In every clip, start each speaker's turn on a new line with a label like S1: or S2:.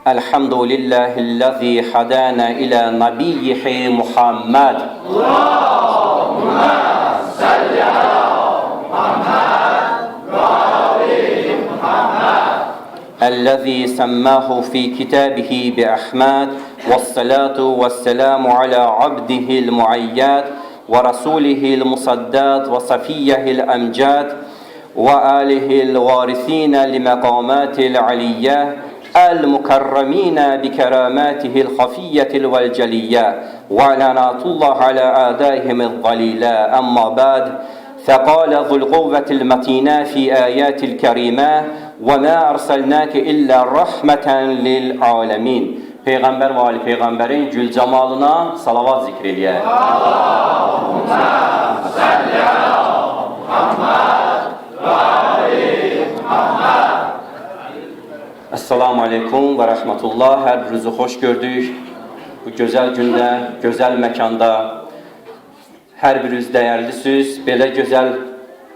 S1: الحمد لله الذي هدانا إلى نبيه محمد.
S2: اللهم صل على محمد وآل محمد.
S1: الذي سماه في كتابه بأحمد، والصلاة والسلام على عبده المعيد ورسوله المصدد وصفيه الأمجاد وآله الوارثين لمقامات العلية المكرمين بكراماته الخفية والجلية، ولعنة الله على أعدائهم الضليلة. أما بعد، فقال ذو القوة المتينة في آيات الكريمة: وما أرسلناك إلا رحمة للعالمين. Peyğəmbər və ali Peyğəmbərin gül camalına salavat zikr eləyək.
S2: Allahümmə salli ala Muhammed və ali Muhammed.
S1: Esselamu aleykum və rəhmətullah. Hər birinizi xoş gördük. Bu gözəl gündə, gözəl məkanda hər biriniz dəyərlisiniz. Belə gözəl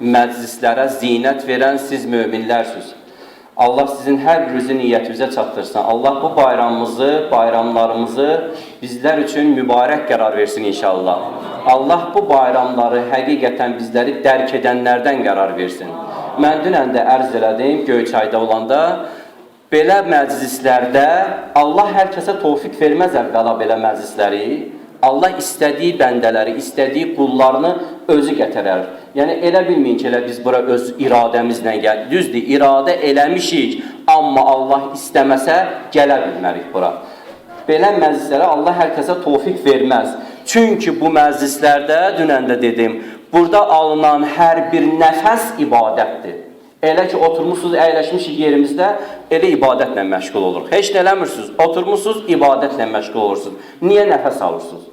S1: məclislərə zinət verən siz möminlərsiniz. Allah sizin hər birinizin niyyətinizə çatdırsın. Allah bu bayramımızı, bayramlarımızı bizlər üçün mübarək qərar versin inşallah. Allah bu bayramları həqiqətən bizləri dərk edənlərdən qərar versin. Mən dünən də ərz elədim Göyçayda olanda, belə məclislərdə Allah hər kəsə tofiq verməz əvvəla belə məclisləri. Allah istədiyi bəndələri, istədiyi qullarını özü gətirər. Yəni elə bilməyin ki, elə biz bura öz iradəmizlə gəl. Düzdür, iradə eləmişik, amma Allah istəməsə gələ bilmərik bura. Belə məclislərə Allah hər kəsə tofiq verməz. Çünki bu məclislərdə, dünən də dedim, burada alınan hər bir nəfəs ibadətdir. Elə ki, oturmuşsunuz, əyləşmişik yerimizdə, elə ibadətlə məşğul oluruq. Heç nə eləmirsiniz, oturmuşsunuz, ibadətlə məşğul olursunuz. Niyə nəfəs alırsınız?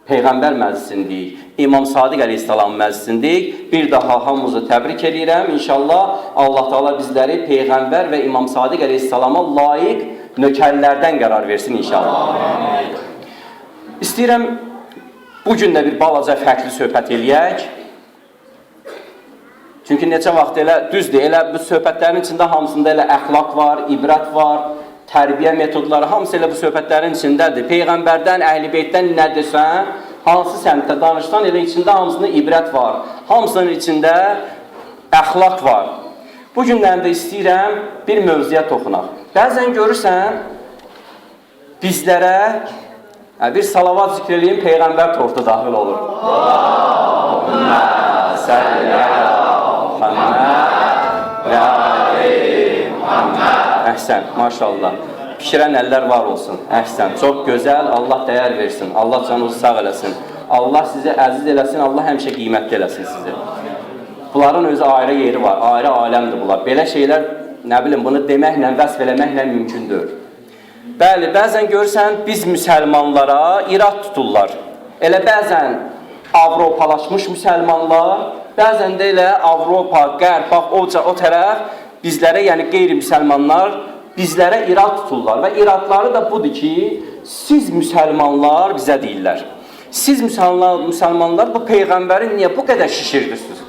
S1: Peyğəmbər məclisindəyik, İmam Sadiq əleyhissalam məclisindəyik. Bir daha hamımızı təbrik edirəm. İnşallah Allah Teala bizləri Peyğəmbər və İmam Sadiq əleyhissalama layiq nökərlərdən qərar versin inşallah. İstəyirəm bu gün də bir balaca fərqli söhbət eləyək. Çünki neçə vaxt elə, düzdür, elə bu söhbətlərin içində hamısında elə əxlaq var, ibrət var, tərbiyə metodları, hamısı elə bu söhbətlərin içindədir. Peyğəmbərdən, Əhl-i Beytdən nə desən, hansı səmtdə danışsan, elə içində hamısında ibrət var, hamısının içində əxlaq var. Bu günlərdə istəyirəm bir mövzuya toxunaq. Bəzən görürsən, bizlərə bir salavat zikr eləyim, Peyğəmbər tortu daxil olur. Allahümmə səlli əla Muhammed və ali Muhammed. Əhsən, maşallah. Pişirən əllər var olsun. Əhsən, çox gözəl, Allah dəyər versin. Allah canınızı sağ eləsin. Allah sizi əziz eləsin, Allah həmişə qiymətli eləsin sizi. Bunların özü ayrı yeri var, ayrı aləmdir bunlar. Belə şeylər, nə bilim, bunu deməklə, vəsf eləməklə mümkün deyil. Bəli, bəzən görürsən, biz müsəlmanlara irad tuturlar. Elə bəzən Avropalaşmış müsəlmanlar, bəzən də elə Avropa, Qərb, bax o tərəf bizlərə, yəni qeyri-müsəlmanlar bizlərə irad tuturlar və iradları da budur ki, siz müsəlmanlar bizə deyirlər. Siz müsəlmanlar bu peyğəmbəri niyə bu qədər şişirdirsiniz?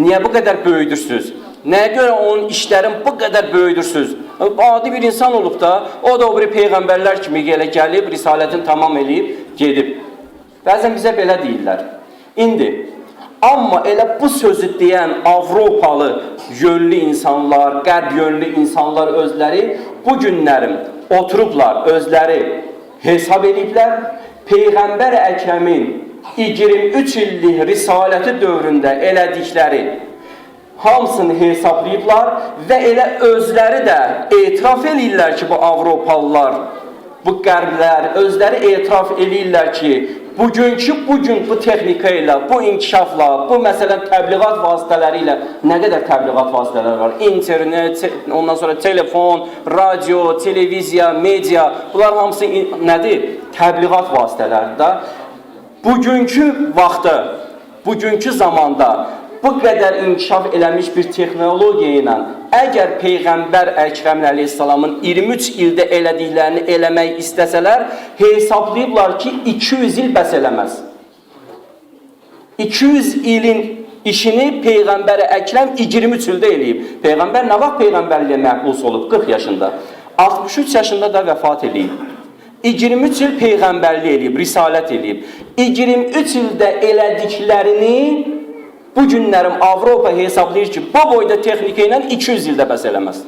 S1: Niyə bu qədər böyüdürsünüz? Nəyə görə onun işlərini bu qədər böyüdürsünüz? Adi bir insan olub da, o da o biri peyğəmbərlər kimi elə gəlib, risalətini tamam eləyib, gedib. Bəzən bizə belə deyirlər. İndi, amma elə bu sözü deyən Avropalı yönlü insanlar, qərb yönlü insanlar özləri bu günlərim oturublar, özləri hesab ediblər. Peyğəmbər Əkrəmin 23 illik risaləti dövründə elədikləri hamısını hesablayıblar və elə özləri də etiraf eləyirlər ki, bu Avropalılar, bu qərblər özləri etiraf eləyirlər ki, bugünkü bugün bu texnika ilə, bu inkişafla, bu məsələn təbliğat vasitələri ilə nə qədər təbliğat vasitələri var? İnternet, ondan sonra telefon, radio, televiziya, media, bunlar hamısı nədir? Təbliğat vasitələridir da. Bugünkü vaxtda, bugünkü zamanda bu qədər inkişaf eləmiş bir texnologiya ilə əgər Peyğəmbər Əkrəmin əleyhissalamın 23 ildə elədiklərini eləmək istəsələr, hesablayıblar ki, 200 il bəs eləməz. 200 ilin işini Peyğəmbər Əkrəm 23 ildə eləyib. Peyğəmbər nə vaxt peyğəmbərliyə məqbus olub? 40 yaşında. 63 yaşında da vəfat eləyib. 23 il peyğəmbərlik eləyib, risalət eləyib. 23 ildə elədiklərini bu günlərim Avropa hesablayır ki, bu boyda texnika ilə 200 ildə bəs eləməz.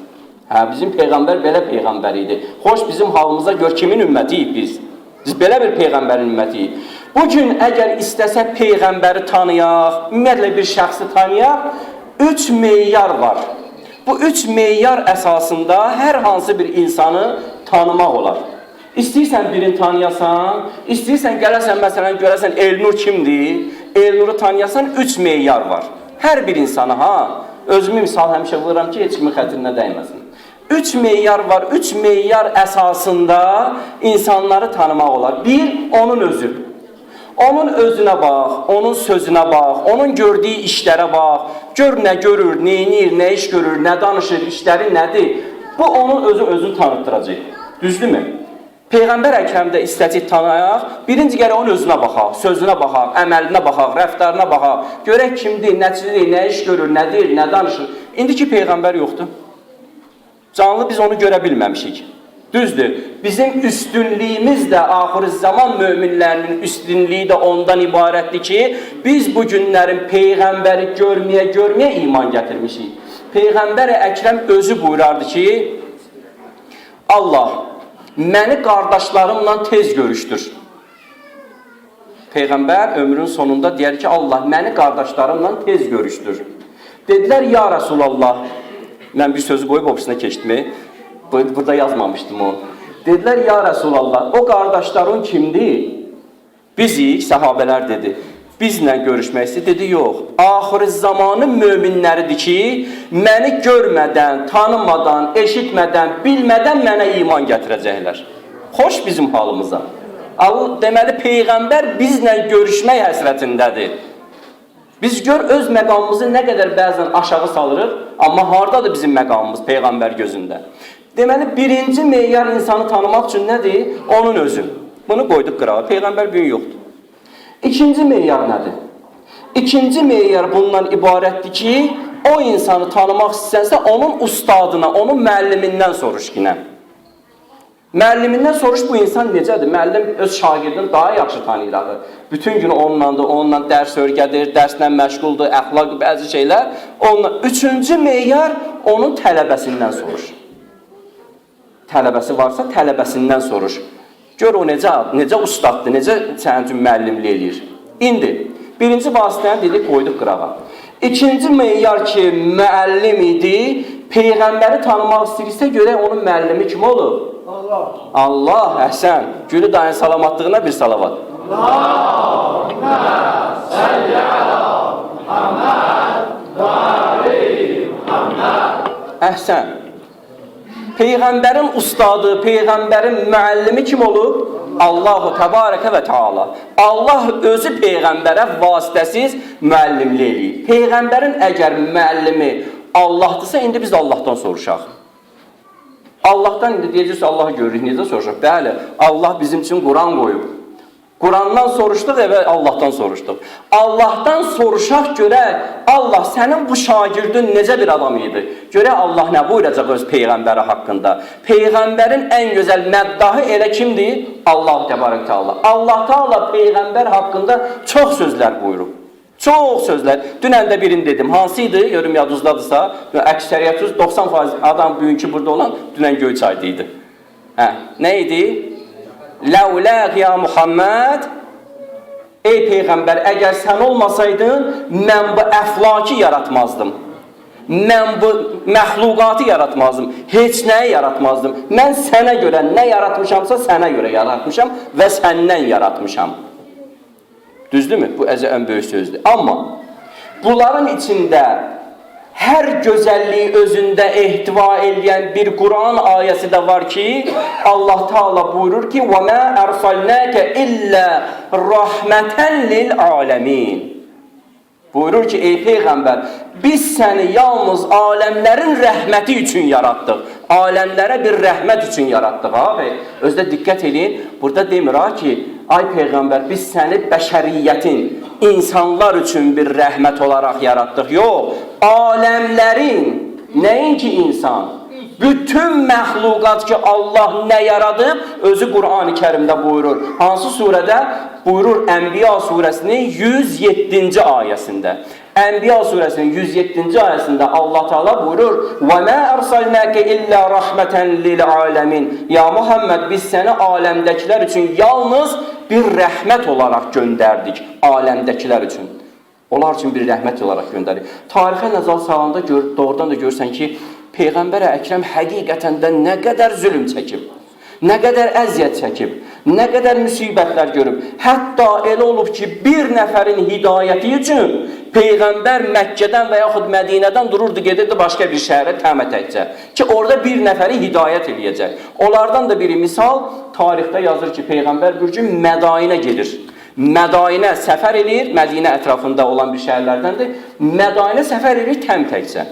S1: Hə, bizim peyğəmbər belə peyğəmbər idi. Xoş bizim halımıza gör kimin ümmətiyik biz. Biz belə bir peyğəmbərin ümmətiyik. Bu gün əgər istəsə peyğəmbəri tanıyaq, ümumiyyətlə bir şəxsi tanıyaq, 3 meyar var. Bu 3 meyar əsasında hər hansı bir insanı tanımaq olar. İstəyirsən birini tanıyasan, istəyirsən gələsən məsələn görəsən Elnur kimdir? Elnuru tanıyasan 3 meyar var. Hər bir insanı ha, özümü misal həmişə vururam ki, heç kimin xətrinə dəyməsin. 3 meyar var. 3 meyar əsasında insanları tanımaq olar. Bir, onun özü. Onun özünə bax, onun sözünə bax, onun gördüyü işlərə bax. Gör nə görür, nə eləyir, nə iş görür, nə danışır, işləri nədir? Bu onun özü özünü tanıtdıracaq. Düzdürmü? Peyğəmbər Əkrəmdə istədik tanıyaq, birinci gərək onun özünə baxaq, sözünə baxaq, əməlinə baxaq, rəftarına baxaq. Görək kimdir, nəçidir, nə iş görür, nə deyir, nə danışır. İndi ki peyğəmbər yoxdur. Canlı biz onu görə bilməmişik. Düzdür. Bizim üstünlüyümüz də axır zaman möminlərinin üstünlüyü də ondan ibarətdir ki, biz bu günlərin peyğəmbəri görməyə iman gətirmişik. Peyğəmbər Əkrəm özü buyurardı ki, Allah məni qardaşlarımla tez görüşdür. Peyğəmbər ömrünün sonunda deyər ki, Allah məni qardaşlarımla tez görüşdür. Dedilər, ya Rəsulallah, mən bir sözü qoyub o birisinə keçdim. Burada yazmamışdım onu. Dedilər, ya Rəsulallah, o qardaşların kimdir? Bizik, səhabələr dedi. Bizlə görüşmək istəyir. Dedi, yox. Axır zamanın möminləridir ki, məni görmədən, tanımadan, eşitmədən, bilmədən mənə iman gətirəcəklər. Xoş bizim halımıza. Deməli, Peyğəmbər bizlə görüşmək həsrətindədir. Biz gör öz məqamımızı nə qədər bəzən aşağı salırıq, amma hardadır bizim məqamımız Peyğəmbər gözündə? Deməli, birinci meyar insanı tanımaq üçün nədir? Onun özü. Bunu qoyduq qırağa. Peyğəmbər bu gün yoxdur. İkinci meyar nədir? İkinci meyar bundan ibarətdir ki, o insanı tanımaq istəsənsə, onun ustadına, onun müəllimindən soruş yenə. Müəllimindən soruş bu insan necədir? Müəllim öz şagirdini daha yaxşı tanıyır axı. Bütün günü onunlandır, onunla dərs öyrədir, dərslə məşğuldur, əxlaq, bəzi şeylər. Onunla. Üçüncü meyar onun tələbəsindən soruş. Tələbəsi varsa tələbəsindən soruş. Gör o necə ustaddır, necə sənin üçün müəllimlik eləyir. İndi birinci vasitəni dedik, qoyduq qırağa. İkinci meyar ki, müəllim idi, Peyğəmbəri tanımaq istəyirsə görək onun müəllimi kim olub? Allah. Allah, əhsən. Gülü dayın salamatlığına bir salavat.
S2: Allahümme salli ala Muhammed və ali Muhammed.
S1: Əhsən. Peyğəmbərin ustadı, Peyğəmbərin müəllimi kim olub? Allahu Təbarəkə və Teala. Allah özü Peyğəmbərə vasitəsiz müəllimlik eləyir. Peyğəmbərin əgər müəllimi Allahdırsa, indi biz Allahdan soruşaq. Allahdan indi deyəcəksiniz, Allahı görürük, necə soruşaq? Bəli, Allah bizim üçün Quran qoyub. Qurandan soruşduq, əvvəl Allahdan soruşduq. Allahdan soruşaq görək, Allah sənin bu şagirdin necə bir adam idi? Görək Allah nə buyuracaq öz Peyğəmbəri haqqında. Peyğəmbərin ən gözəl məddahı elə kimdir? Allah Təbarək Teala. Allah Teala Peyğəmbər haqqında çox sözlər buyurub. Çox sözlər. Dünən də birini dedim. Hansı idi? Görüm yadınızdadırsa. Əksəriyyət 90% adam bugünkü burada olan dünən Göyçayda idi. Hə, nə idi? Ləvləq ya Muhammed, ey Peyğəmbər, əgər sən olmasaydın, mən bu əflaki yaratmazdım. Mən bu məxluqatı yaratmazdım. Heç nəyi yaratmazdım. Mən sənə görə nə yaratmışamsa sənə görə yaratmışam və səndən yaratmışam. Düzdürmü? Bu ən böyük sözdür. Amma bunların içində hər gözəlliyi özündə ehtiva eləyən bir Quran ayəsi də var ki, Allah Teala buyurur ki: "Və mə ərsalnəkə illə rahmətən lil aləmin." Buyurur ki, ey Peyğəmbər, biz səni yalnız aləmlərin rəhməti üçün yaratdıq. Aləmlərə bir rəhmət üçün yaratdıq. Abi, özdə diqqət eləyin, burada demir ha ki, ay Peyğəmbər, biz səni bəşəriyyətin, insanlar üçün bir rəhmət olaraq yaratdıq. Yox, aləmlərin, nəinki insan, bütün məxluqat ki, Allah nə yaradıb, özü Qur'an-ı Kərimdə buyurur. Hansı surədə? Buyurur Ənbiya surəsinin 107-ci ayəsində. Ənbiya surəsinin 107-ci ayəsində Allah Teala buyurur: "Və mə ərsalnəkə illə rəhmətən lil aləmin." Ya Muhammed, biz səni aləmdəkilər üçün yalnız bir rəhmət olaraq göndərdik, aləmdəkilər üçün. Onlar üçün bir rəhmət olaraq göndərdik. Tarixə nəzər salanda gör, doğrudan da görürsən ki, Peyğəmbər Əkrəm həqiqətən də nə qədər zülm çəkib, nə qədər əziyyət çəkib, nə qədər müsibətlər görüb. Hətta elə olub ki, bir nəfərin hidayəti üçün Peyğəmbər Məkkədən və yaxud Mədinədən dururdu, gedirdi başqa bir şəhərə təmətəkcə ki, orada bir nəfəri hidayət eləyəcək. Onlardan da biri misal, tarixdə yazır ki, Peyğəmbər bir gün Mədainə gedir. Mədainə səfər eləyir, Mədinə ətrafında olan bir şəhərlərdəndir. Mədainə səfər eləyir təmtəkcə.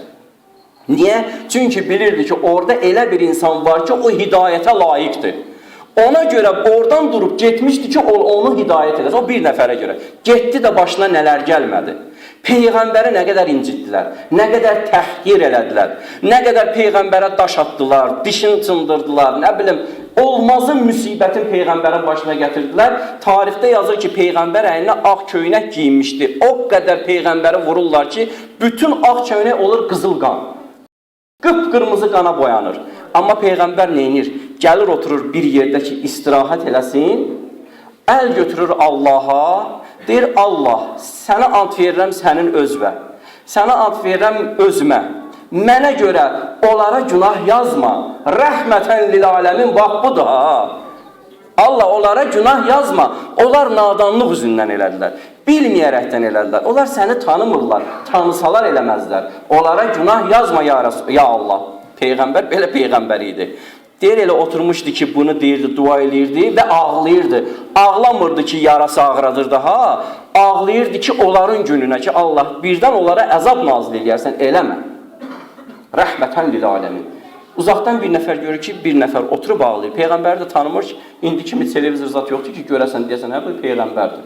S1: Niyə? Çünki bilirdi ki, orada elə bir insan var ki, o hidayətə layiqdir. Ona görə oradan durub getmişdi ki, o onu hidayət eləsin. O bir nəfərə görə. Getdi də başına nələr gəlmədi. Peyğəmbəri nə qədər incitdilər, nə qədər təhqir elədilər, nə qədər Peyğəmbərə daş atdılar, dişini cındırdılar, nə bilim, olmazın müsibətin Peyğəmbərin başına gətirdilər. Tarixdə yazır ki, Peyğəmbər əyninə ağ köynək giyinmişdi. O qədər Peyğəmbəri vururlar ki, bütün ağ köynək olur qızıl qan. Qıpqırmızı qana boyanır. Amma Peyğəmbər neynir? Gəlir oturur bir yerdə ki, istirahət eləsin. Əl götürür Allaha, deyir Allah, sənə ant verirəm sənin özvə. Sənə ant verirəm özümə. Mənə görə onlara günah yazma. Rəhmətən lil aləmin, bax budur ha. Allah onlara günah yazma. Onlar nadanlıq üzündən elədilər. Bilməyərəkdən elədilər. Onlar səni tanımırlar. Tanısalar eləməzlər. Onlara günah yazma ya, ya Allah. Peyğəmbər belə peyğəmbər idi. Deyir elə oturmuşdu ki, bunu deyirdi, dua eləyirdi və ağlayırdı. Ağlamırdı ki, yarası ağradırdı ha. Ağlayırdı ki, onların gününə ki, Allah birdən onlara əzab nazil eləyərsən, eləmə. Rəhmətən lil aləmin. Uzaqdan bir nəfər görür ki, bir nəfər oturub ağlayır. Peyğəmbəri də tanımır ki, indi kimi televizor zat yoxdur ki, görəsən, deyəsən, hə, bu peyğəmbərdir.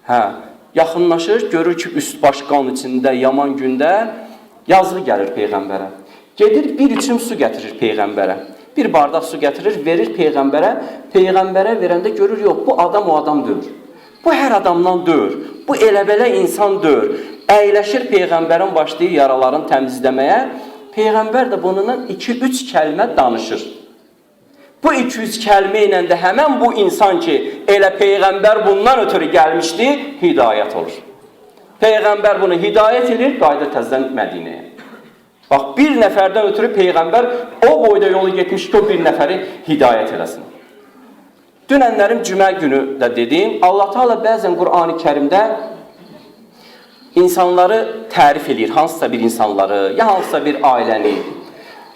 S1: Hə, yaxınlaşır, görür ki, üst baş qan içində, yaman gündə yazığı gəlir peyğəmbərə. Gedir, bir içim su gətirir peyğəmbərə. Bir bardaq su gətirir, verir peyğəmbərə. Peyğəmbərə verəndə görür, yox, bu adam o adam deyil. Bu hər adamdan deyil. Bu elə belə insan deyil. Əyləşir peyğəmbərin başlayır yaralarını təmizləməyə. Peyğəmbər də bununla 2-3 kəlmə danışır. Bu 2-3 kəlmə ilə də həmən bu insan ki, elə peyğəmbər bundan ötürü gəlmişdi, hidayət olur. Peyğəmbər bunu hidayət edir, qayıdır təzədən Mədinəyə. Bax, bir nəfərdən ötürü peyğəmbər o boyda yolu getmiş ki, o bir nəfəri hidayət eləsin. Dünənlərim cümə günü də dedim, Allah Teala bəzən Qur'an-ı Kərimdə insanları tərif eləyir, hansısa bir insanları, ya hansısa bir ailəni.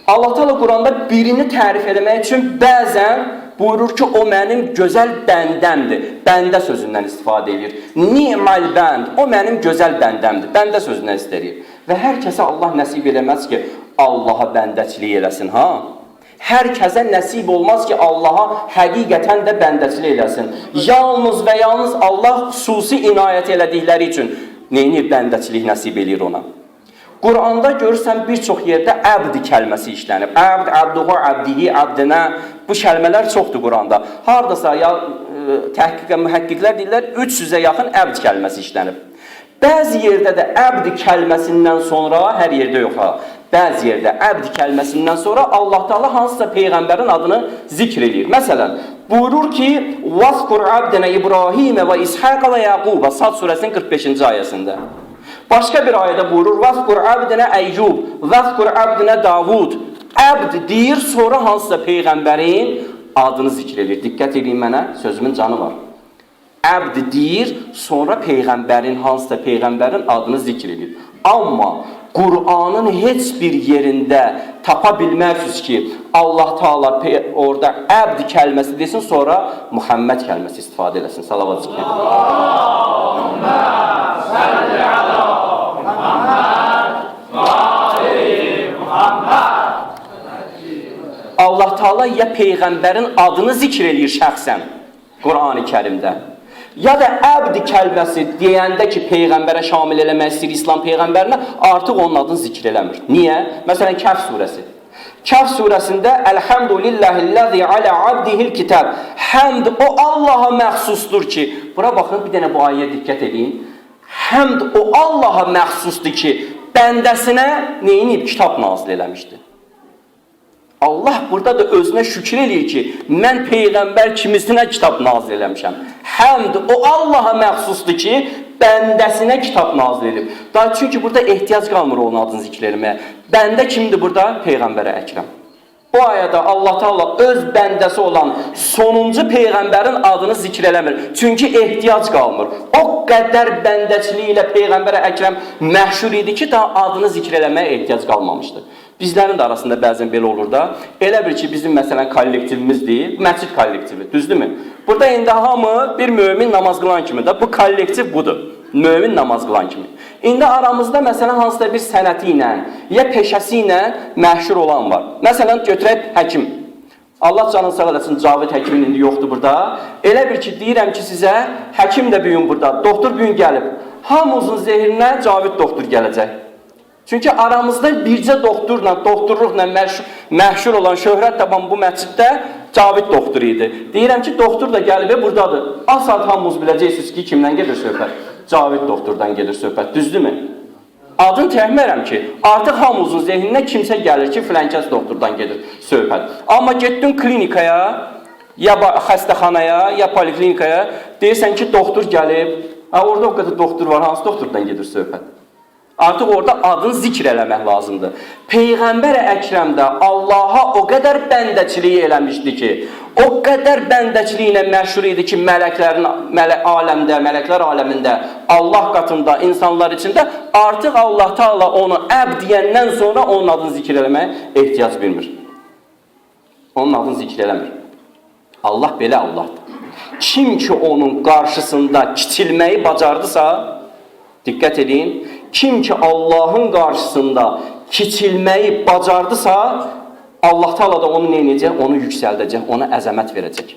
S1: Allah Teala Quranda birini tərif eləmək üçün bəzən buyurur ki, o mənim gözəl bəndəmdir. Bəndə sözündən istifadə edir. Ni'mal bənd, o mənim gözəl bəndəmdir. Bəndə sözündən istifadə edir. Və hər kəsə Allah nəsib eləməz ki, Allaha bəndəçilik eləsin, ha? Hər kəsə nəsib olmaz ki, Allaha həqiqətən də bəndəçilik eləsin. Yalnız və yalnız Allah xüsusi inayət elədikləri üçün neyini bəndəçilik nəsib eləyir ona. Quranda görürsən bir çox yerdə əbd kəlməsi işlənib. Əbd, əbduhu, əbdihi, əbdinə. Bu kəlmələr çoxdur Quranda. Hardasa ya təhqiq mühəqqiqlər deyirlər 300-ə yaxın əbd kəlməsi işlənib. Bəzi yerdə də əbd kəlməsindən sonra, hər yerdə yox ha, bəzi yerdə əbd kəlməsindən sonra Allah Teala hansısa peyğəmbərin adını zikr eləyir. Məsələn, buyurur ki: "Vazkur abdena İbrahimə və İshaqa və Yaquba" Sad surəsinin 45-ci ayəsində. Başqa bir ayədə buyurur: "Vazkur abdena Eyyub, vazkur abdena Davud." Əbd deyir, sonra hansısa peyğəmbərin adını zikr edir. Diqqət eləyin mənə, sözümün canı var. Əbd deyir, sonra peyğəmbərin, hansısa peyğəmbərin adını zikr edir. Amma Qur'anın heç bir yerində tapa bilməzsiniz ki, Allah Taala orada əbd kəlməsi desin, sonra Muhammed kəlməsi istifadə eləsin. Salavat zikr edin.
S2: Allahümme salli ala Muhammed və ali Muhammed.
S1: Allah Taala ya peyğəmbərin adını zikr eləyir şəxsən Qur'an-ı Kərimdə Ya da əbd kəlməsi deyəndə ki, peyğəmbərə şamil eləmək istəyir İslam peyğəmbərinə, artıq onun adını zikr eləmir. Niyə? Məsələn, Kəhf surəsi. Kəhf surəsində Elhamdülillahillazi ala abdihil kitab. Həmd o Allaha məxsusdur ki, bura baxın, bir dənə bu ayəyə diqqət edin. Həmd o Allaha məxsusdur ki, bəndəsinə neyinib? Kitab nazil eləmişdi. Allah burada da özünə şükür eləyir ki, mən peyğəmbər kimisinə kitab nazil eləmişəm. Həmd o Allaha məxsusdur ki, bəndəsinə kitab nazil edib. Daha çünki burada ehtiyac qalmır onun adını zikr eləməyə. Bəndə kimdir burada? Peyğəmbərə Əkrəm. Bu ayədə Allah Teala öz bəndəsi olan sonuncu peyğəmbərin adını zikr eləmir. Çünki ehtiyac qalmır. O qədər bəndəçiliyi ilə Peyğəmbərə Əkrəm məşhur idi ki, daha adını zikr eləməyə ehtiyac qalmamışdı. Bizlərin də arasında bəzən belə olur da. Elə bil ki, bizim məsələn kollektivimizdir, məscid kollektivi, düzdürmü? Burada indi hamı bir mömin namaz qılan kimi də bu kollektiv budur. Mömin namaz qılan kimi. İndi aramızda məsələn hansısa bir sənəti ilə, ya peşəsi ilə məşhur olan var. Məsələn götürək həkim. Allah canını sağ eləsin, Cavid həkimin indi yoxdur burada. Elə bir ki, deyirəm ki sizə, həkim də bu gün burada, doktor bu gün gəlib. Hamımızın zehrinə Cavid doktor gələcək. Çünki aramızda bircə doktorla, doktorluqla məşhur olan, şöhrət tapan bu məsciddə Cavid doktor idi. Deyirəm ki, doktor da gəlib buradadır. Az saat hamımız biləcəksiniz ki, kimdən gedir söhbət? Cavid doktordan gedir söhbət, düzdürmü? Adını təxminəm ki, artıq hamımızın zehninə kimsə gəlir ki, filankəs doktordan gedir söhbət. Amma getdin klinikaya, ya xəstəxanaya, ya poliklinikaya, deyirsən ki, doktor gəlib. Ha, orada o qədər doktor var, hansı doktordan gedir söhbət? Artıq orada adını zikr eləmək lazımdır. Peyğəmbər Əkrəmdə Allaha o qədər bəndəçiliyi eləmişdi ki, o qədər bəndəçiliyi ilə məşhur idi ki, mələklərin aləmdə, mələklər aləmində, Allah qatında, insanlar içində artıq Allah Taala onu əbd deyəndən sonra onun adını zikr eləməyə ehtiyac bilmir. Onun adını zikr eləmir. Allah belə Allahdır. Kim ki onun qarşısında kiçilməyi bacardısa, diqqət edin, kim ki Allahın qarşısında kiçilməyi bacardısa, Allah Taala da onu nə edəcək? Onu yüksəldəcək, ona əzəmət verəcək.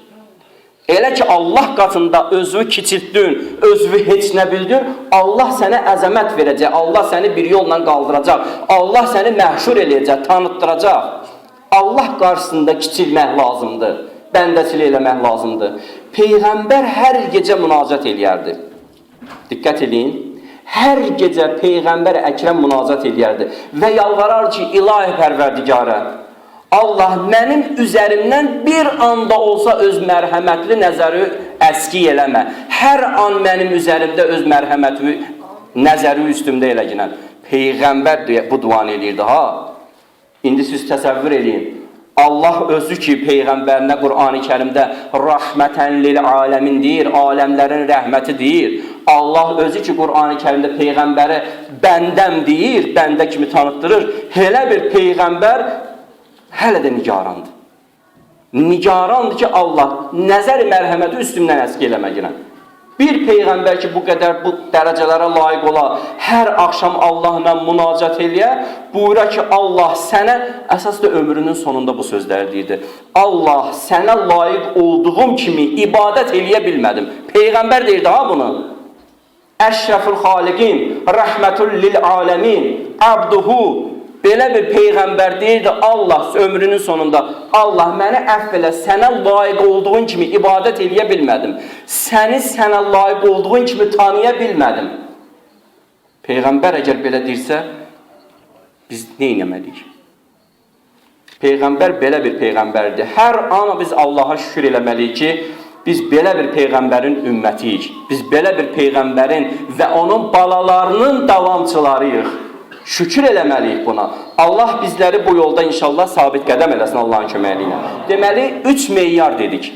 S1: Elə ki Allah qatında özünü kiçiltdin, özünü heç nə bildin, Allah sənə əzəmət verəcək, Allah səni bir yolla qaldıracaq, Allah səni məşhur eləyəcək, tanıtdıracaq. Allah qarşısında kiçilmək lazımdır, bəndəçilik eləmək lazımdır. Peyğəmbər hər gecə münacat eləyərdi. Diqqət edin. Hər gecə Peyğəmbər Əkrəm münacat eləyərdi və yalvarar ki, İlahi Pərverdigara, Allah mənim üzərimdən bir anda olsa öz mərhəmətli nəzəri əski eləmə. Hər an mənim üzərimdə öz mərhəmətli nəzəri üstümdə eləginən. Peyğəmbər bu duanı eləyirdi ha. İndi siz təsəvvür eləyin. Allah özü ki, Peyğəmbərinə Qur'an-ı Kərimdə rəhmətən lil aləmin deyir, aləmlərin rəhməti deyir. Allah özü ki, Qur'an-ı Kərimdə Peyğəmbərə bəndəm deyir, bəndə kimi tanıtdırır. Elə bir Peyğəmbər hələ də nigarandır. Nigarandır ki, Allah nəzər-i mərhəməti üstümdən əski eləməginə. Bir peyğəmbər ki, bu qədər bu dərəcələrə layiq ola, hər axşam Allahla münacat eləyə, buyura ki, Allah sənə, əsas da ömrünün sonunda bu sözləri deyirdi. Allah sənə layiq olduğum kimi ibadət eləyə bilmədim. Peyğəmbər deyirdi ha bunu. Əşrəfül xaliqin, rəhmətül lil aləmin, abduhu. Belə bir peyğəmbər deyirdi Allah ömrünün sonunda, Allah məni əfv elə, sənə layiq olduğun kimi ibadət eləyə bilmədim. Səni sənə layiq olduğun kimi tanıya bilmədim. Peyğəmbər əgər belə deyirsə, biz nə etməliyik? Peyğəmbər belə bir peyğəmbərdir. Hər an biz Allaha şükür eləməliyik ki, biz belə bir peyğəmbərin ümmətiyik. Biz belə bir peyğəmbərin və onun balalarının davamçılarıyıq. Şükür eləməliyik buna. Allah bizləri bu yolda inşallah sabit qədəm eləsin Allahın köməyi ilə. Deməli, 3 meyar dedik.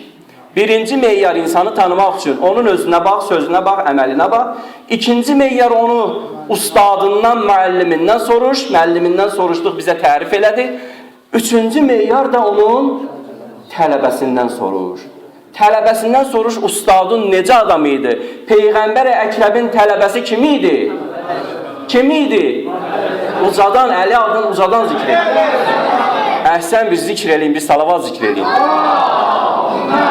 S1: Birinci meyar insanı tanımaq üçün onun özünə bax, sözünə bax, əməlinə bax. İkinci meyar onu ustadından, müəllimindən soruş. Müəllimindən soruşduq, bizə tərif elədi. Üçüncü meyar da onun tələbəsindən soruş. Tələbəsindən soruş, ustadın necə adam idi? Peyğəmbər Əkrəmin tələbəsi kim idi? Kim idi? Ucadan, Əli adını ucadan zikr edin. Əhsən bir zikr eləyin, bir salavat zikr eləyin.
S2: Allahümme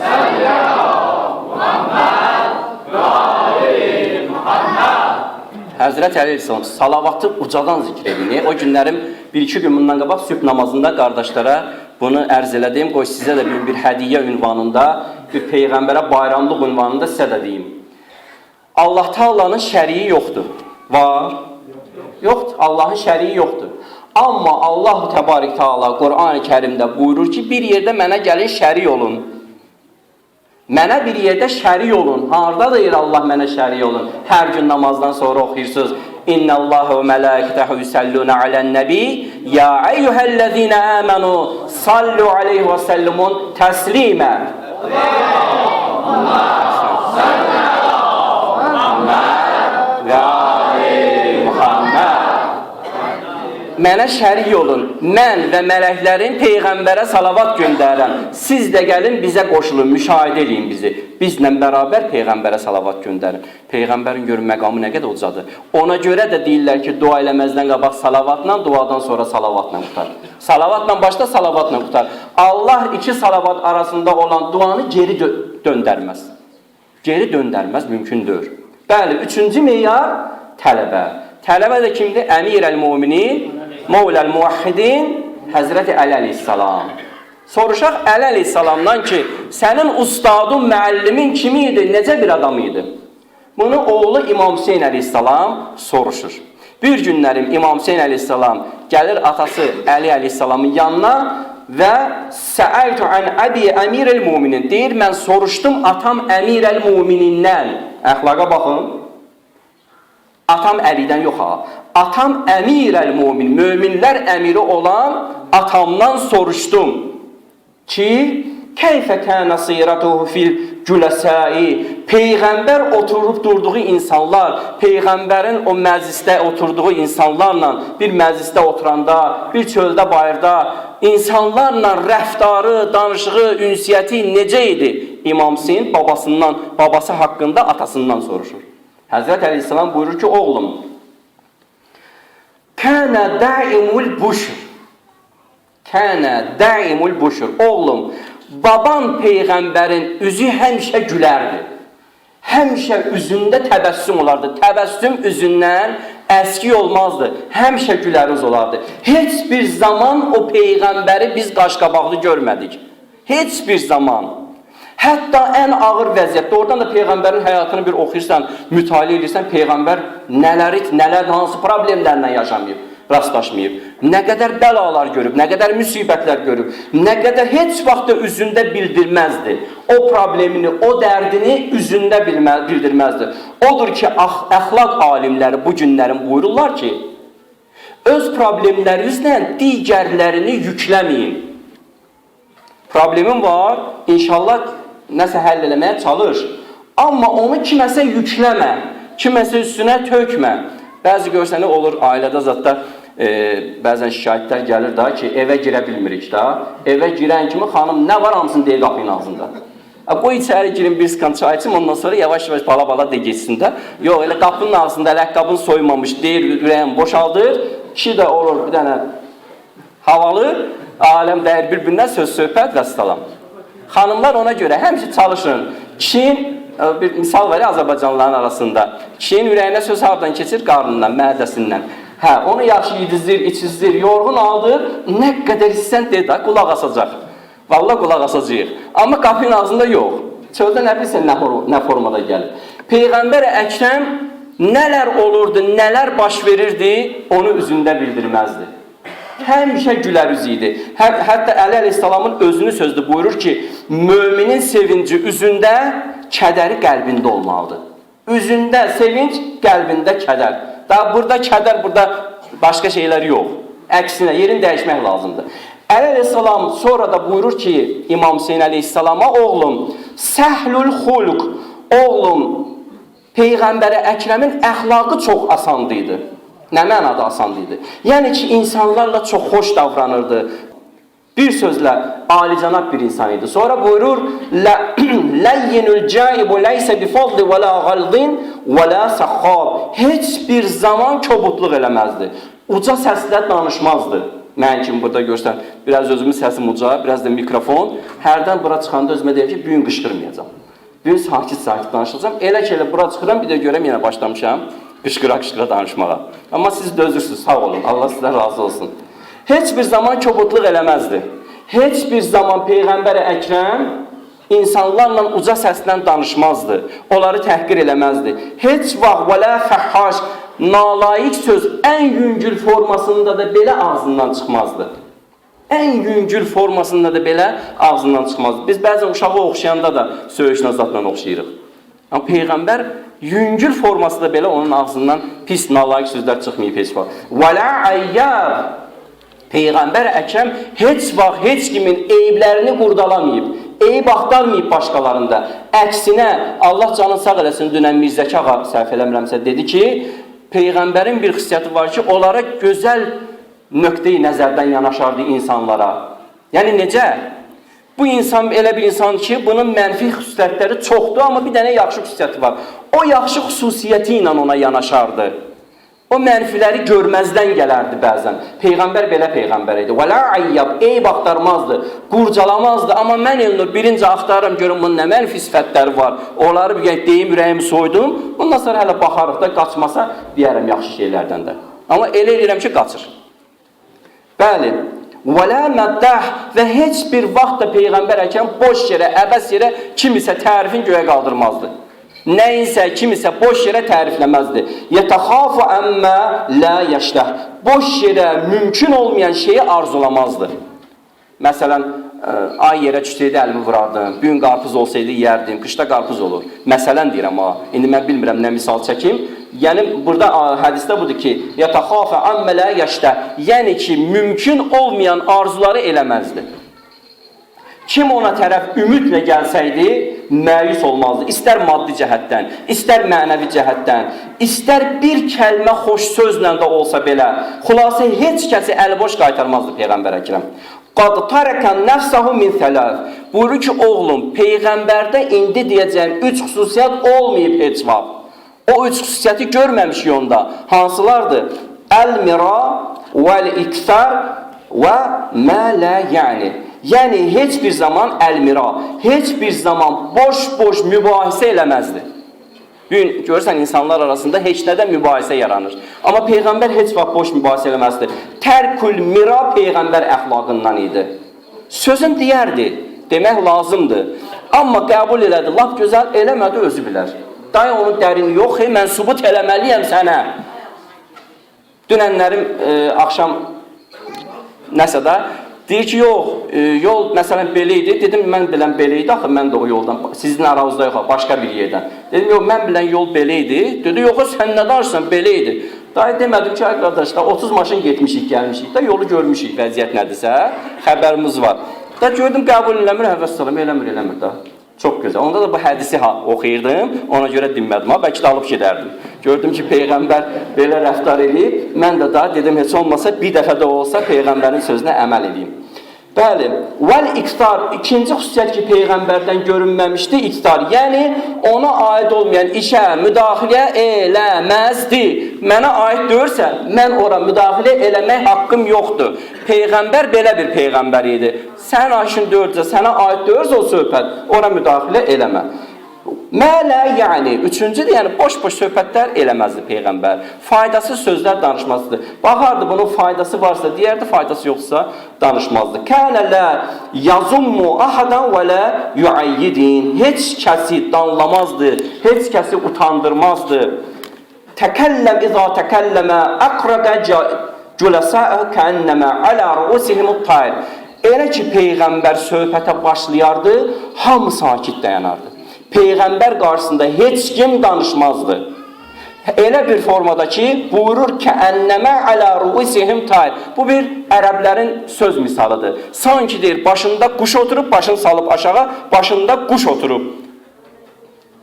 S2: salli ala Muhammed.
S1: Həzrət Əli əleyhissalam salavatı ucadan zikr edin. O günlərim bir-iki gün bundan qabaq sübh namazında qardaşlara bunu ərz elədim. Qoy sizə də bir hədiyyə ünvanında, bir peyğəmbərə bayramlıq ünvanında sizə də deyim. Allah Taala'nın şəriyi yoxdur. Var? Yoxdur. Allahın şəriyi yoxdur. Amma Allahu Təbarək Taala Qur'an-ı Kərimdə buyurur ki, bir yerdə mənə gəlin şərik olun. Mənə bir yerdə şərik olun. Harda deyir Allah mənə şərik olun? Hər gün namazdan sonra oxuyursunuz. İnnəllâhe və məlâikətəhu yusallûnə alə'n-nəbi ya eyyuhəl-ləzīnə âmenû sallu aleyhi və səllimun təslimə. Allahümme salli ala Muhammed və ali Muhammed. Mənə şərik olun. Mən və mələklərin peyğəmbərə salavat göndərirəm. Siz də gəlin bizə qoşulun, müşahidə eləyin bizi. Bizlə bərabər peyğəmbərə salavat göndərin. Peyğəmbərin görün məqamı nə qədər ucadır. Ona görə də deyirlər ki, dua eləməzdən qabaq salavatla, duadan sonra salavatla qutar. Salavatla başla, salavatla qutar. Allah iki salavat arasında olan duanı geri döndərməz. Geri döndərməz mümkün deyil. Bəli, üçüncü meyar tələbə. Tələbə də kimdir? Əmir-əl-Müminin, Mövləl-Muvahhidin, Həzrəti Əli əleyhissalam. Soruşaq Əli əleyhissalamdan ki, sənin ustadın, müəllimin kimi idi, necə bir adam idi? Bunu oğlu İmam Hüseyn əleyhissalam soruşur. Bir günlərim İmam Hüseyn əleyhissalam gəlir atası Əli əleyhissalamın yanına və səəltu an əbi əmir-əl-müminin. Deyir, mən soruşdum atam əmir-əl-müminindən. Əxlaqa baxın. Atam Əlidən yox ha. Atam əmir-əl-mümin, möminlər əmiri olan atamdan soruşdum ki, keyfə kənə siratuhu fil cüləsai. Peyğəmbər oturub durduğu insanlar, peyğəmbərin o məclisdə oturduğu insanlarla, bir məclisdə oturanda, bir çöldə bayırda insanlarla rəftarı, danışığı, ünsiyyəti necə idi? İmam Hüseyn babasından, babası haqqında atasından soruşur. Həzrət Əleyhisselam buyurur ki, oğlum, kənə daimul buşr. Kənə daimul buşr. Oğlum, baban peyğəmbərin üzü həmişə gülərdi. Həmişə üzündə təbəssüm olardı. Təbəssüm üzündən əski olmazdı. Həmişə gülərüz olardı. Heç bir zaman o peyğəmbəri biz qaşqabaqlı görmədik. Heç bir zaman. Hətta ən ağır vəziyyətdə, oradan da peyğəmbərin həyatını bir oxuyursan, mütaliə edirsən, peyğəmbər nələri, nələr, hansı problemlərlə yaşamayıb, rastlaşmayıb, nə qədər bəlalar görüb, nə qədər müsibətlər görüb, nə qədər heç vaxt da üzündə bildirməzdi. O problemini, o dərdini üzündə bildirməzdi. Odur ki, əxlaq alimləri bu günlərin buyururlar ki, öz problemlərinizlə digərlərini yükləməyin. Problemin var, inşallah nəsə həll eləməyə çalış. Amma onu kiməsə yükləmə, kiməsə üstünə tökmə. Bəzi görsəni olur ailədə zətdə, bəzən şikayətlər gəlir da ki, evə girə bilmirik da. Evə girən kimi xanım nə var hamısını deyir qapının ağzında. Qoy içəri girin bir stəkan çay içim, ondan sonra yavaş-yavaş bala-bala de geçsin də. Yox, elə qapının ağzında ayaqqabını soymamış, deyir, ürəyim boşaldır. Kişi də olur bir dənə havalı, aləm dəyir bir-birindən söz, söhbət və salam. Xanımlar ona görə həmişə çalışın. Kişinin, bir misal var ya Azərbaycanlıların arasında. Kişinin ürəyinə söz hardan keçir? Qarnından, mədəsindən. Hə, onu yaxşı yedizdir, içizdir, yorğun aldır. Nə qədər istəsən de də, qulaq asacaq. Vallahi qulaq asacaq. Amma qapının ağzında yox. Çöldə nə bilsin nə formada gəlir. Peyğəmbər Əkrəm nələr olurdu, nələr baş verirdi, onu üzündə bildirməzdi. Həmişə gülər üz idi. Hətta Əli əleyhissalamın özünü sözlü buyurur ki, müminin sevinci üzündə, kədəri qəlbində olmalıdır. Üzündə sevinç, qəlbində kədər. Daha burada kədər, burada başqa şeylər yox. Əksinə, yerini dəyişmək lazımdır. Əli əleyhissalam sonra da buyurur ki, İmam Hüseyin əleyhissalama, oğlum, səhlül xulq, oğlum, Peyğəmbərə Əkrəmin əxlaqı çox asandı idi. Nə mənada asandı idi? Yəni ki, insanlarla çox xoş davranırdı. Bir sözlə, alicənab bir insan idi. Sonra buyurur, Ləyyinül caibu ləysə bifadli və la qaldin və la səxxab. Heç bir zaman kobudluq eləməzdi. Uca səslə danışmazdı. Mən kimi burada görsən, biraz özümün səsim uca, biraz da mikrofon. Hərdən bura çıxanda özümə deyim ki, bu gün qışqırmayacağam. Bu gün sakit-sakit danışacağam. Elə ki, elə bura çıxıram, bir də görəm yenə başlamışam. Qışqıra-qışqıra danışmağa. Amma siz dözürsünüz, sağ olun. Allah sizdən razı olsun. Heç bir zaman kobudluq eləməzdi. Heç bir zaman Peyğəmbər Əkrəm insanlarla uca səslə danışmazdı. Onları təhqir eləməzdi. Heç vaxt və lə fəhhaş, nalayiq söz ən yüngül formasında da belə ağzından çıxmazdı. Ən yüngül formasında da belə ağzından çıxmazdı. Biz bəzən uşağı oxşayanda da söyüşlə zatla oxşayırıq. Amma Peyğəmbər yüngül formasında belə onun ağzından pis, nalayiq sözlər çıxmayıb heç vaxt. Və lə əyyab. Peyğəmbər Əkrəm heç vaxt heç kimin eyiblərini qurdalamayıb, eyib axtarmayıb başqalarında. Əksinə, Allah canını sağ eləsin, dünən Mirzəki ağa, səhv eləmirəmsə, dedi ki, Peyğəmbərin bir xüsusiyyəti var ki, onlara gözəl nöqteyi nəzərdən yanaşardı insanlara. Yəni necə? Bu insan elə bir insan ki, bunun mənfi xüsusiyyətləri çoxdur, amma bir dənə yaxşı xüsusiyyəti var. O yaxşı xüsusiyyəti ilə ona yanaşardı. O mənfiləri görməzdən gələrdi bəzən. Peyğəmbər belə peyğəmbər idi. Və la ayyab, eyb axtarmazdı, qurcalamazdı. Amma mən Elnur birinci axtarıram, görüm bunun nə mənfi sifətləri var. Onları bir deyim, ürəyimi soydum. Bundan sonra hələ baxarıq da, qaçmasa deyərəm yaxşı şeylərdən də. Amma elə eləyirəm ki, qaçır. Bəli. Və la məddah, və heç bir vaxt da Peyğəmbər Əkrəm boş yerə, əbəs yerə kimisə tərifin göyə qaldırmazdı. Nəyinsə, kimisə boş yerə tərifləməzdi. Yetəxafu əmmə la yəşləh. Boş yerə mümkün olmayan şeyi arzulamazdı. Məsələn, ay yerə düşsəydi əlimi vurardım, bu gün qarpız olsaydı yeyərdim, qışda qarpız olur. Məsələn deyirəm ha, indi mən bilmirəm nə misal çəkim. Yəni burada hədisdə budur ki, yetəxafu əmmə la yəşləh. Yəni ki, mümkün olmayan arzuları eləməzdi. Kim ona tərəf ümidlə gəlsəydi, məyus olmazdı. İstər maddi cəhətdən, istər mənəvi cəhətdən, istər bir kəlmə xoş sözlə də olsa belə. Xülasə, heç kəsi əliboş qaytarmazdı Peyğəmbər Əkrəm. Qad taraka nəfsəhu min thələth. Buyurur ki, oğlum, Peyğəmbərdə indi deyəcəyim üç xüsusiyyət olmayıb heç vaxt. O üç xüsusiyyəti görməmişik onda. Hansılardır? Əl-mira vəl-iksar və mə lə yəni. Yəni, heç bir zaman əl-mira, heç bir zaman boş-boş mübahisə eləməzdi. Bugün görürsən, insanlar arasında heç nədən mübahisə yaranır. Amma Peyğəmbər heç vaxt boş mübahisə eləməzdi. Tərkül mira Peyğəmbər əxlaqından idi. Sözün deyərdi, demək lazımdır. Amma qəbul elədi, lap gözəl eləmədi, özü bilər. Dayı onun dərini yox, mən sübut eləməliyəm sənə. Dünənlərim axşam nəsə də deyir ki, yox, yol məsələn belə idi. Dedim, mən bilən belə idi, axı mən də o yoldan, sizin aranızda yox, başqa bir yerdən. Dedim, yox, mən bilən yol belə idi. Dedi, yox, sən nə danışırsan, belə idi. Dayı demədim ki, ay qardaşlar, 30 maşın getmişik, gəlmişik də, yolu görmüşük, vəziyyət nədirsə, xəbərimiz var. Da gördüm, qəbul eləmir, həvəssalam, eləmir, eləmir da. Çox gözəl. Onda da bu hədisi oxuyurdım, ona görə dinmədim, ha, bəlkə də alıb gedərdim. Gördüm ki, Peyğəmbər belə rəftar eləyib, mən də daha dedim, heç olmasa bir dəfə də olsa Peyğəmbərin sözünə əməl edeyim. Bəli, vəl-iqtar, ikinci xüsusiyyət ki, Peyğəmbərdən görünməmişdi, iqtar, yəni ona aid olmayan işə müdaxilə eləməzdi. Mənə aid deyirsə, mən ora müdaxilə eləmək haqqım yoxdur. Peyğəmbər belə bir peyğəmbər idi. Sən aşın deyirsə, sənə aid deyirsə o söhbət, ora müdaxilə eləmə. Mələ, yəni, üçüncü də, yəni, boş-boş söhbətlər eləməzdi Peyğəmbər. Faydasız sözlər danışmazdı. Baxardı, bunun faydası varsa deyərdi, faydası yoxsa danışmazdı. Kənə lə yazummu ahadan və lə yuayyidin. Heç kəsi danlamazdı, heç kəsi utandırmazdı. Təkəlləm izə təkəlləmə əqrədə cüləsəə kənnəmə alə ruusihimut tayr. Elə ki, Peyğəmbər söhbətə başlayardı, hamı sakit dayanardı. Peyğəmbər qarşısında heç kim danışmazdı. Elə bir formada ki, buyurur ki, kənnəmə alə ruusihim tayr. Bu bir ərəblərin söz misalıdır. Sanki deyir, başında quş oturub, başını salıb aşağı, başında quş oturub.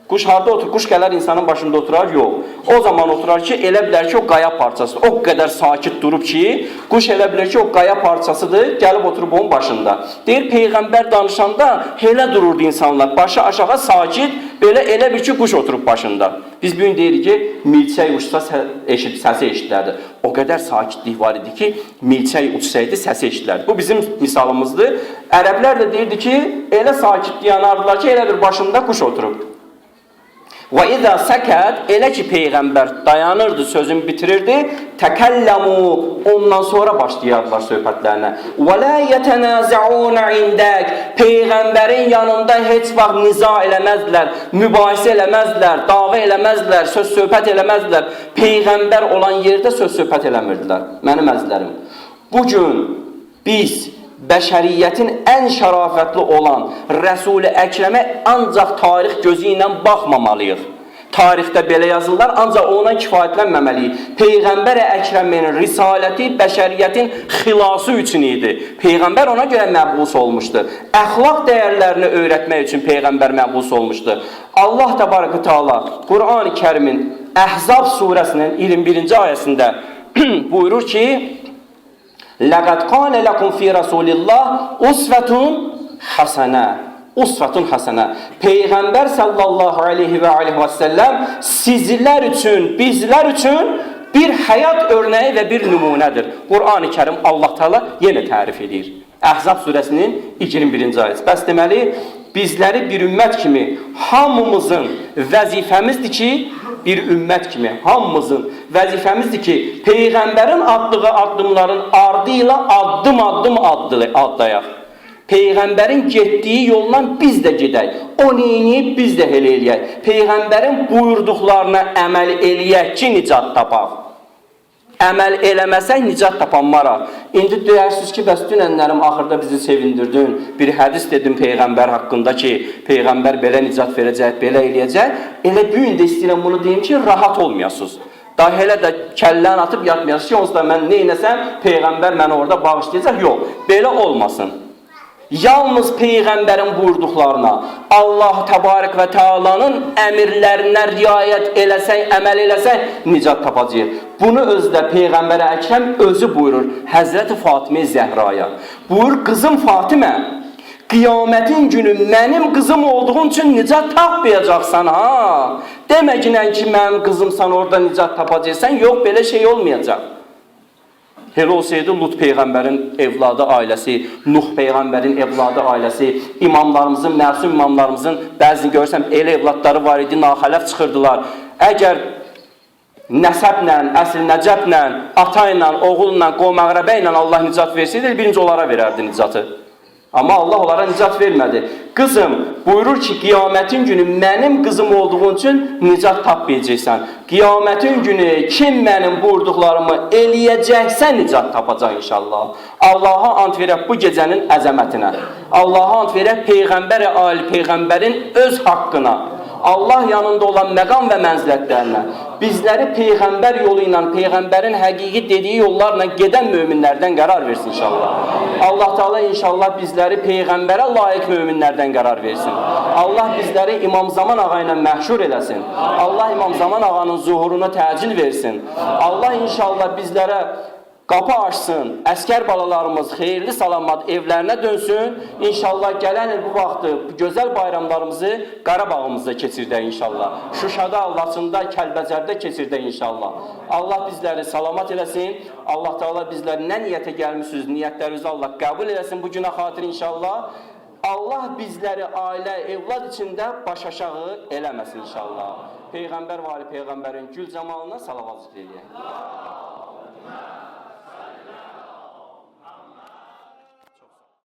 S1: Quş harda oturur? Quş gələr insanın başında oturar? Yox. O zaman oturar ki, elə bilər ki, o qaya parçasıdır. O qədər sakit durub ki, quş elə bilər ki, o qaya parçasıdır, gəlib oturub onun başında. Deyir, Peyğəmbər danışanda elə dururdu insanlar. Başı aşağı sakit, belə elə bir ki, quş oturub başında. Biz bugün deyirik ki, milçək uçsa səsi eşidilərdi. O qədər sakitlik var idi ki, milçək uçsaydı səsi eşidilərdi. Bu bizim misalımızdır. Ərəblər də deyirdi ki, elə sakit dayanardılar ki, elə bir başında quş oturub. Və izə səkət, elə ki peyğəmbər dayanırdı, sözünü bitirirdi, təkəlləmu, ondan sonra başlayardılar söhbətlərinə. Və la yetənazəun indək, peyğəmbərin yanında heç vaxt niza eləməzdilər, mübahisə eləməzdilər, dava eləməzdilər, söz söhbət eləməzdilər. Peyğəmbər olan yerdə söz söhbət eləmirdilər. Mənim əzizlərim, bu gün biz bəşəriyyətin ən şərafətli olan Rəsul-i Əkrəmə ancaq tarix gözü ilə baxmamalıyıq. Tarixdə belə yazırlar, ancaq ona kifayətlənməməliyik. Peyğəmbər-i Əkrəmin risaləti bəşəriyyətin xilası üçün idi. Peyğəmbər ona görə məbus olmuşdu. Əxlaq dəyərlərini öyrətmək üçün Peyğəmbər məbus olmuşdu. Allah Təbaraka Teala Qur'an-ı Kərimin Əhzab surəsinin 21-ci ayəsində buyurur ki: Ləqəd qanə ləkum fi Rasulillah usvetun həsənə. Usvetun həsənə. Peyğəmbər sallallahu aleyhi və aleyhi və səlləm sizlər üçün, bizlər üçün bir həyat örnəyi və bir nümunədir. Qur'an-ı Kərim Allah Teala yenə tərif edir. Əhzab surəsinin 21-ci ayəsi. Bəs deməli, bizləri bir ümmət kimi hamımızın vəzifəmizdir ki, bir ümmət kimi hamımızın vəzifəmizdir ki, Peyğəmbərin atdığı addımların ardı ilə addım-addım adlayaq. Peyğəmbərin getdiyi yolla biz də gedək. O neyniyib, biz də elə eləyək. Peyğəmbərin buyurduqlarına əməl eləyək ki, nicat tapaq. Əməl eləməsək nicat tapanmaraq. İndi deyirsiniz ki, bəs dünənlərim axırda bizi sevindirdin. Bir hədis dedim Peyğəmbər haqqında ki, Peyğəmbər belə nicat verəcək, belə eləyəcək. Elə bu gün də istəyirəm bunu deyim ki, rahat olmayasınız. Daha elə də kəlləni atıb yatmayasınız ki, onsuz da mən nə eləsəm, Peyğəmbər məni orada bağışlayacaq. Yox, belə olmasın. Yalnız Peyğəmbərin buyurduqlarına, Allah Təbarək və Teala'nın əmirlərinə riayət eləsək, əməl eləsək, nicat tapacağıq. Bunu özü də Peyğəmbər Əkrəm özü buyurur Həzrəti Fatimə Zəhraya. Buyur, qızım Fatimə, qiyamətin günü mənim qızım olduğun üçün nicat tapmayacaqsan ha. Deməginən ki, mənim qızımsan, orada nicat tapacaqsan. Yox, belə şey olmayacaq. Elə olsaydı Lut peyğəmbərin evladı ailəsi, Nuh peyğəmbərin evladı ailəsi, imamlarımızın, məsum imamlarımızın bəzini görürsən elə evladları var idi, naxələf çıxırdılar. Əgər nəsəblə, əsl nəcəblə, ata ilə, oğulla, qovm-əqrəbə ilə Allah nicat versəydi, birinci onlara verərdi nicatı. Amma Allah onlara nicat vermədi. Qızım, buyurur ki, qiyamətin günü mənim qızım olduğun üçün nicat tapmayacaqsan. Qiyamətin günü kim mənim buyurduqlarımı eləyəcəksə nicat tapacaq inşallah. Allaha ant verək bu gecənin əzəmətinə. Allaha ant verək Peyğəmbər-i ali Peyğəmbərin öz haqqına. Allah yanında olan məqam və mənzilətlərinə, bizləri Peyğəmbər yolu ilə, Peyğəmbərin həqiqi dediyi yollarla gedən möminlərdən qərar versin inşallah. Allah Teala inşallah bizləri Peyğəmbərə layiq möminlərdən qərar versin. Allah bizləri İmam Zaman ağa ilə məhşur eləsin. Allah İmam Zaman ağanın zuhuruna təcil versin. Allah inşallah bizlərə qapı açsın, əskər balalarımız xeyirli salamat evlərinə dönsün. İnşallah gələn il bu vaxtı, bu gözəl bayramlarımızı Qarabağımızda keçirdək inşallah. Şuşada, Laçında, Kəlbəcərdə keçirdək inşallah. Allah bizləri salamat eləsin. Allah Teala bizləri nə niyyətə gəlmişsiniz, niyyətlərinizi Allah qəbul eləsin bu günə xatir inşallah. Allah bizləri ailə, evlad içində baş aşağı eləməsin inşallah. Peyğəmbər və ali Peyğəmbərin gül camalına salavat zikr eləyək.